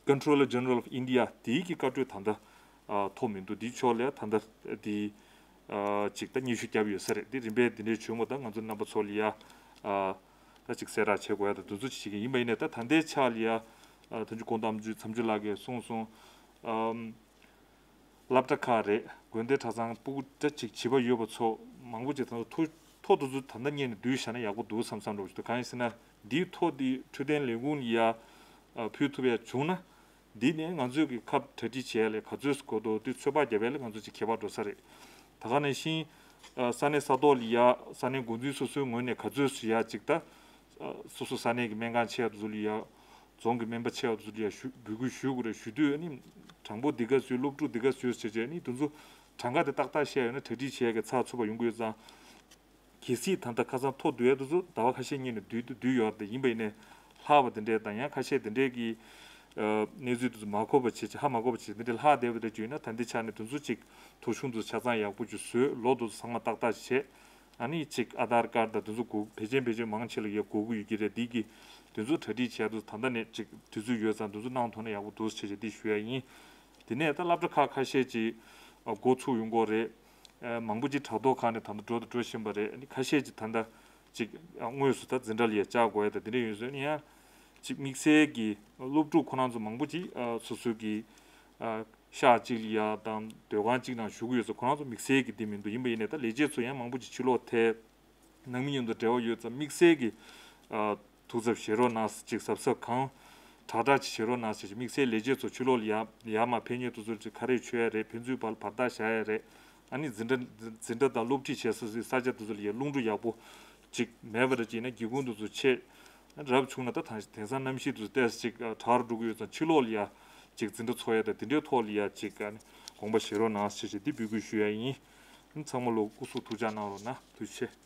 Controller General of India དེའི་གི་བཀའ་འཁྲོལ་ད་ལྟ་ཨ་ཐོབ་མི་འདུག་འདིའི་ཕྱོགས་ལ་ཡང་ད་ལྟ་འདི་ཨ་ཅིག་ད་སྙན་ཞུ་བརྒྱབ་ཡོད་ས་རེད། འདི་རིམ་པས་འདི་འདྲའི་བྱུང་བ་དང་ང་ཚོ་རྣམ་པ་ཚོ་ལ་ཡ་ཨ་ད་ཅིག་གསལ་བསྒྲགས་བྱེད་དགོས་ཡ་དང་འདི་ཚོ་ཅིག་བྱེད་ཀྱི་ཡིན་པ་ཡིན་ནས། ད་ད་ལྟའི་ཆ་ལ་ཡ་ཨ་ད་ཅིག་གོང་དུ་ཨ་མཆོག་ཚེ་རིང་ལགས་ཀྱིས་གསུངས་སོང་། ཨམ། སློབ་གྲྭ་ཁག་རེད། དགོན་སྡེ་གྲྭ་ཚང་སྤུ་གུ་འདྲ་ཅིག་བྱིས་པ་ཡོད་པ་ཚོ་མང་པོ་ཅིག་ད་ལྟ་ཐོ་ཐོ་དེ་ཚོ་ད་ལྟ་ཉན་ནས་བསྡུས་བཞག་ན་ཡག་པོ་འདུག་བསམ་བསམ་འདྲ་བོ་ཞིག་འདུག་གང་ཡིན་ཟེར་ན་འདིའི་ཐོ་འདི་འཕྲོད་བསྟེན་ལས་ཁུངས་ལ་ཡ་ཨ་ཕུལ་ཐུབ་ཡ་བྱུང་ན། འདི་ནས་ང་ཚོས་ཀྱི་ཁབ་གྲ་སྒྲིག་བྱས་ལས་ག་ཚོད་དགོས་འདུག་འདི་ཚོད་དཔག་བརྒྱབ་ཡ་ལས་ང་ཚོ་ཅིག་ཁྱད་པར་འགྲོ་ས་རེད། ད་ག་ནང་བཞིན་ཨ་ས་གནས་ས་ཐོག་ལ་ཡ་ས་གནས་འགོ་འཛིན་སོ་སོའི་ངོས་ནས་ག་ཚོད་སུ་ཡ་ཅིག་ད་ཨ་སོ་སོ་ས་གནས་ཀྱི་སྨན་ཁང་ཆེ་བ་དེ་ཚོ་ལ་ཡ། རྫོང་གི་སྨན་པ་ཆེ་བ་དེ་ཚོ་ལ་ཡ་ཞུ་འབོད་སྐུལ་ཞུ་དགོས་རེད། ཞུ་དུས་ཨ་ནི་གྲངས་འབོར་འདི་ག་བཟོས། སློབ་ཕྲུག་འདི་ག་བཟོས་ཟེར་བྱས་ཨ་ནི་དེ་ཚོ་གྲངས་ཀ་དེ་ཏག་ཏག་བཤད་ཡོད་ན་གྲ་སྒྲིག་བྱེད་ཡ་གི་ཚགས་ཚུད་པ་ཡོང་གི་ཡོད་ཙང་། གལ་སྲིད་ད་ལྟ་ཁ་སང་ཐོ་བསྡུ་ཡ་དེ་ཚོ་ཟླ་བ་ཁ་ཤས་སྔོན་ནས་བསྡུས་བསྡུས་ཡོད་རེད། ཡིན་པ་ཡིན་ནའི་ལྷག་པ་དེ་འདྲས་དང་ཡང་ཁ་ཤས་དེ་འདྲས་ཀྱི་ཨ་གནས་ཚུལ་དེ་ཚོ་མ་གོ་བ་བྱས་བྱས་ཧ་མ་གོ་བ་བྱས་དེ་འདྲས་ལྷག་བསྡད་པ་དེ་འདྲས་བརྗོད་ན། ད་འདི་ཆ་ནས་དེ་ཚོ་ཅིག་ཐོ་གཞུང་དེ་ཚོ་ཆ་ཚང་ཡག་པོ་ཅིག་བཟོས། ལོ་དེ་ཚོ་ཚང་མ་ཏག་ཏག་བྱས། ཨ་ནི་ཅིག་ཨ་དྷར་ཀར་དང་དེ་ཚོ་དགོས། ཕལ་ཆེར་ཕལ་ཆེར་མང་ཆེ་ལ་ཡ་དགོས་ཀྱི་ཡོད་ཀྱི་རེད། འདི་གི་དེ་ཚོ་གྲ་སྒྲིག་བྱས་དུས་ད་ལྟ་ནས་ཅིག་དུས་ཚོད་ཡོད་ཙང་དེ་ཚོ་གནང་ཐུབ་ན་ཡག་པོ་འདུག་ཟེར་བྱས་འདི་ཞུ་ཡ་ཡིན། དེ་ནས་ད་སློབ་གྲྭ་ཁག་ཁ་ཤས་ཅིག་ཨ་འགོ་ཚུགས་ཡོང་གི་རེད། ཨ་མང་པོ་ཅིག་དྲ་ཐོག་ཁག་ནས་ད་ལྟ་འགྲོ་དང་འགྲོ་བཞིན་པ་རེད། ཨ་ནི་ཁ་ཤས་ཅིག་ད་ལྟ་ཅིག་ཨ་དངོས་སུ་ད་འཛིན་གྲྭ་ལ་ཡ་བཅར་དགོས་ཡ་ད་དེ་འདྲ་ཡོད་ཟེར་ནས། ཡང་ཅིག་དམིགས་བསལ་གྱི་སློབ་ཕྲུག་ཁོ་རང་ཚོ་མང་པོ་ཅིག་ཨ་སོ་སོའི་གི་ཨ་ཤག་གཅིག་ལ་ཡ་དང་སྡོད་ཁང་གཅིག་ནང་བཞུགས་ཀྱི་ཡོད་ཙང་ཁོ་རང་ཚོ་དམིགས་བསལ་གྱི་འདི་མི་འདུག་ཡིན་པ་ཡིན་ནའི་ད་ལས་བྱེད་ཚོ་ཡང་མང་པོ་ཅིག་ཕྱིར་ལོག་ཐལ། ནང་མི་མཉམ་དུ་འབྲེལ་བ་ཡོད་ཙང་དམིགས་བསལ་གྱི་ཨ་ཐུགས་འཚབ་བྱེད་རོགས་གནང་ཟེར། ཅིག་གཟབ་གཟབ་གང་དྲག་དྲག་ཅིག་བྱེད་རོགས་གནང་ཟེར། དམིགས་བསལ་ལས་བྱེད་ཚོ་ཕྱི་ལོགས་ལ་ཡར་ཡར་མར་ཕེབས་མཁན་དེ་ཚོར་ཅིག་ཁ་རས་མཆོད་ཡ་རེད། ཕན་ཚུན་བར་ལ་བར་ཐག་བཞག་ཡ་རེད། ཨ་ནི་འཛིན་གྲྭ་འཛིན་གྲྭ་དང་སློབ་ཁྲིད་བྱེད་ས་སའི་ས་ཆ་དེ་ཚོ་ལ་ཡ་རླུང་འཕྲོ་ཡག་པོ་ཅིག་མེད་པ་རེད། ཅིག་ཡིན་ན་སྒེའུ་ཁུང་དེ་ཚོ་ཆེ་རབ་བྱུང་ན་ད་དེང་དེང་སང་གནམ་གཤིས་དེ་ཚོ་ཏོག་ཙམ་ཅིག་དྲག་རུ་འགྲོ་གི་ཡོད་ཙང་ཕྱི་ལོགས་ལ་ཡ་ཅིག་འཛིན་གྲྭ་འཚོགས་ཡ་དང་དེ་འདྲའི་ཐོག་ལ་ཡ་ཅིག་ཨ་ནི་དགོངས་པ་བཞེས་རོགས་གནང་ཟེར་བྱས་འདི་འབོད་སྐུལ་ཞུ་ཡ་ཡིན། ཚང་མ་ལོ་སྐུ་གཟུགས་ཐུགས་ཅག་གནང་རོགས་གནང་། ཐུགས་རྗེ་ཆེ།